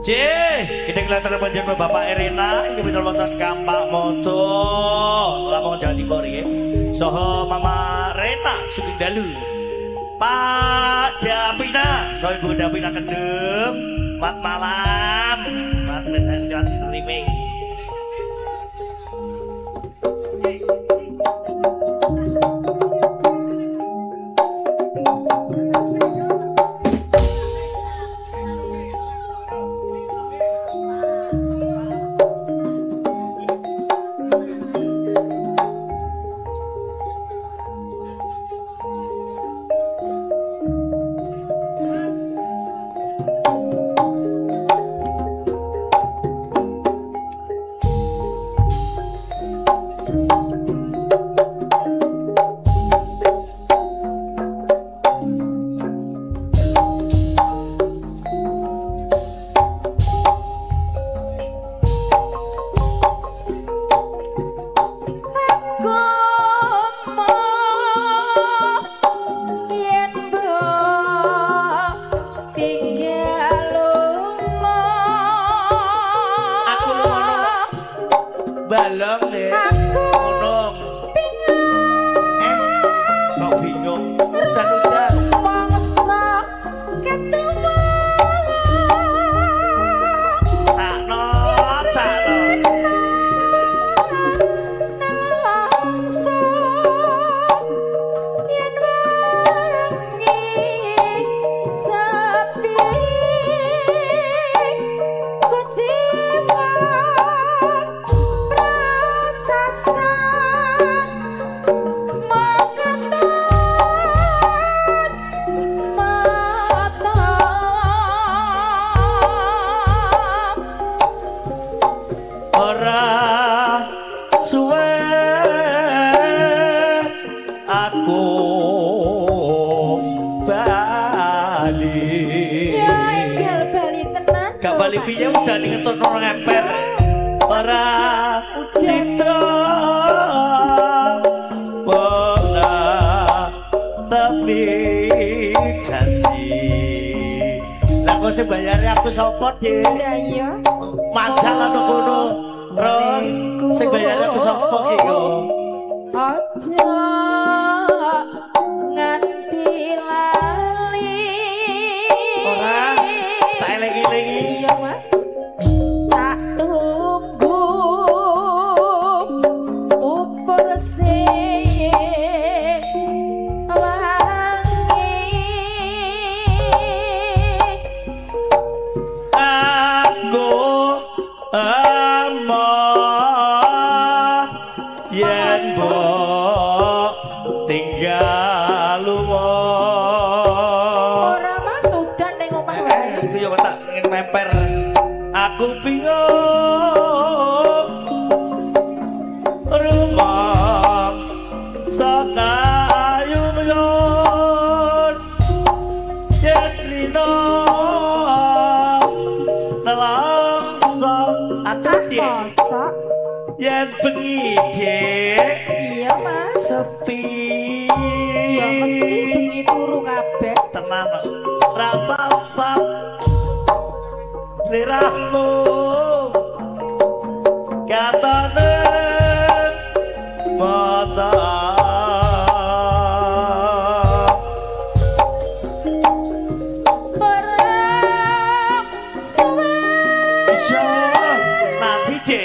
Kita kelihatan panjenengan Bapak Erina iki betul wonten Kampak Moto Lamongan Jawa Timur nggih. Soho Mama Rena Sugeng. Pak Davina, soho Ibu Davina Kendem. Mat malam. Mat lewat streaming.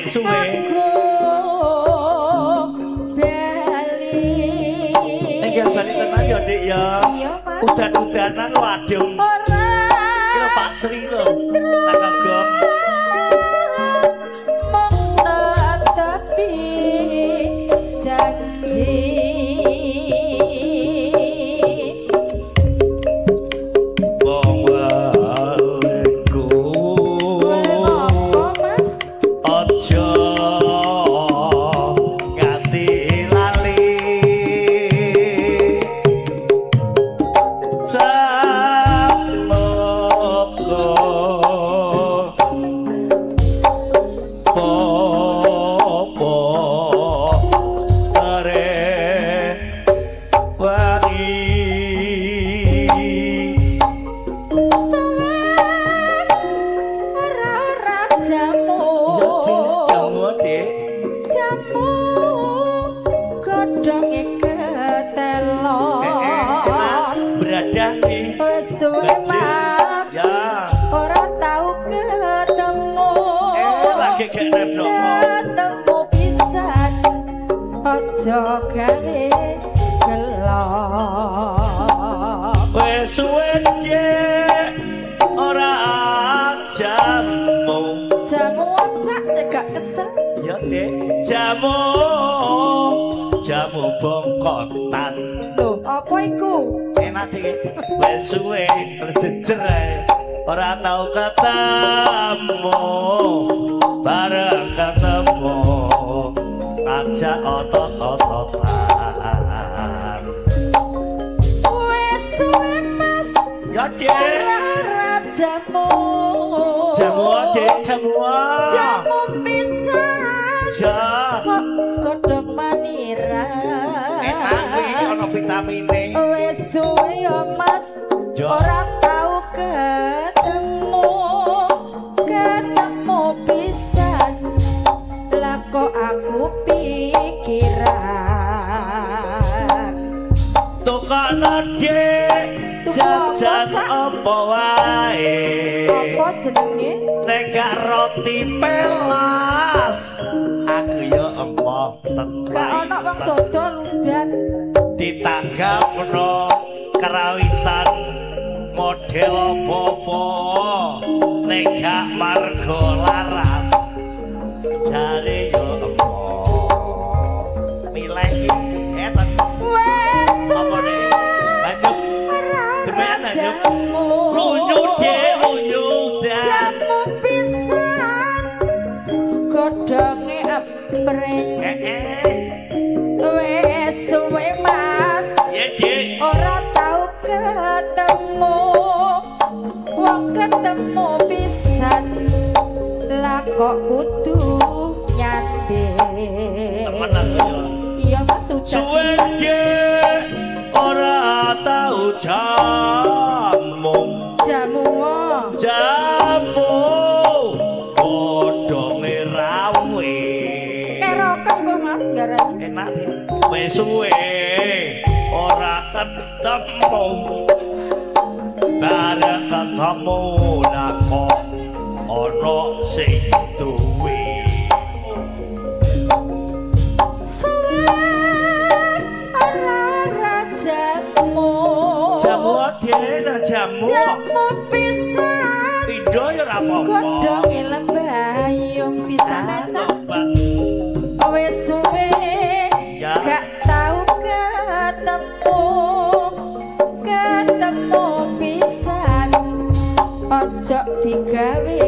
Semoga Bedane wis suwe Mas. Ya. Ora tau ketemu. Lagi gek neblok. Ketemu pisan. Aja gawe gelo. Wis suwe Dik ora jamu. Jamu cak cegak kesel. Ya Dik, jamu jamu bongkotan. Lho, apa iku? Enak Dik. Wis suwe jejer ae. Ora tau ketemu. Bareng ketemu ajak otot-ototan. Wis suwe Mas. Ya Dik. Ora jamu. Jamu Dik, jamu. Jamu pisan. Ya. Kok godhong maniran. Enak kuwi ana vitamine. Wis suwe ya Mas. Ora tau ketemu. Ketemu pisan. Lah kok aku pikiran. Tukokno Dik jajan apa wae. Apa jenenge? Nek gak roti pelas aku yo emoh tetep. Gak ana wong dodol udan. Ditanggapno kerawitan model apa-apa nek gak margo laras jare yo emoh. Milih eten. Wes apa nek lanjut demean lanjut. Lunyu Dik, lunyu dan jamu pisan godhonge apreng. Wes suwe Mas. Ya Dik. Ora tau ketemu. Wong ketemu pisan lah kok kudu nyanding. Temen aku ya. Iya Mas udah. Suwe Dik ora tau jamu. Jamu jamu godhonge rawe. Keroken kok Mas garane. Enak ya. Wis suwe ora ketemu. Bareng ketemu lah kok ana sing duwe. Suwe ora jamu. Jamu Dik, jamu. Jamu pisan. Pindho ya ora apa-apa. Godhonge lembayung pisan cak. Wis suwe gak tau ketemu. Ketemu pisan ojo digawe